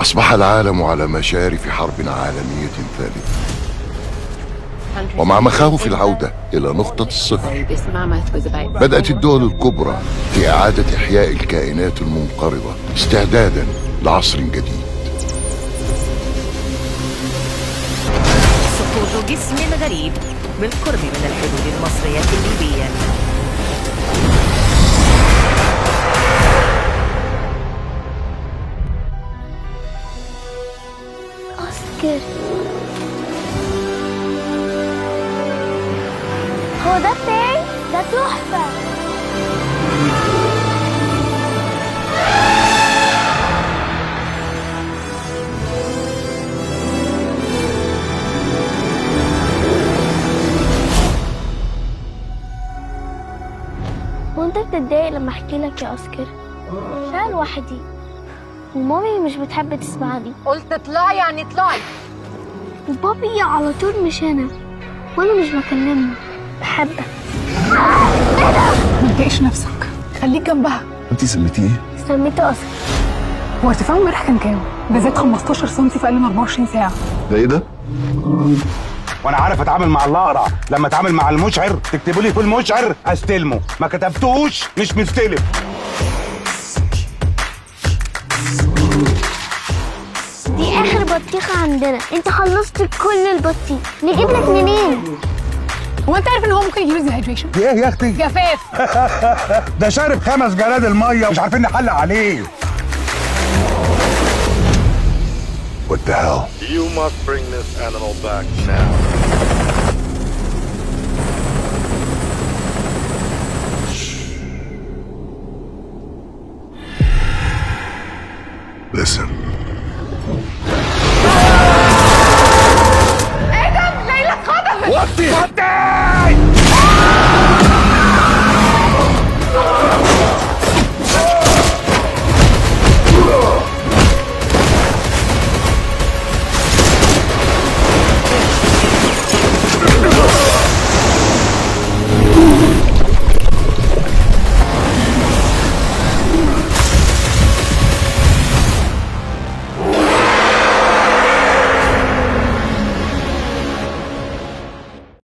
أصبح العالم على مشارف حرب عالمية ثالثة، ومع مخاوف العودة إلى نقطة الصفر بدأت الدول الكبرى في إعادة إحياء الكائنات المنقرضة استعدادا لعصر جديد. سقوط جسم غريب بالقرب من الحدود المصرية الليبية. أوسكار، هو ده بتاعي؟ ده تحفة. وانت بتتضايق لما احكي لك يا اوسكار؟ عشان لوحدي ومامي مش بتحب تسمعني. قلت اطلعي يعني اطلعي. وبابي على طول مش هنا وانا مش بكلمه. بحبك. ما تضايقش نفسك، خليك جنبها. انت سميتيه ايه؟ سميته اوسكار. هو ارتفاعه امبارح كان كام؟ ده زاد 15 سم في اقل من 24 ساعة. ده ايه ده؟ وانا عارف اتعامل مع الاقرع، لما اتعامل مع المشعر تكتبوا لي في المشعر استلمه، ما كتبتوش مش مستلم. دي اخر بطيخة عندنا، انت خلصت كل البطيخ، نجيب لك منين؟ هو انت عارف ان هو ممكن يجيله dehydration؟ دي ايه يا اختي؟ جفاف. ده شارب 5 جراد المية مش عارفين نحلق عليه. What the hell? You must bring this animal back now. Listen.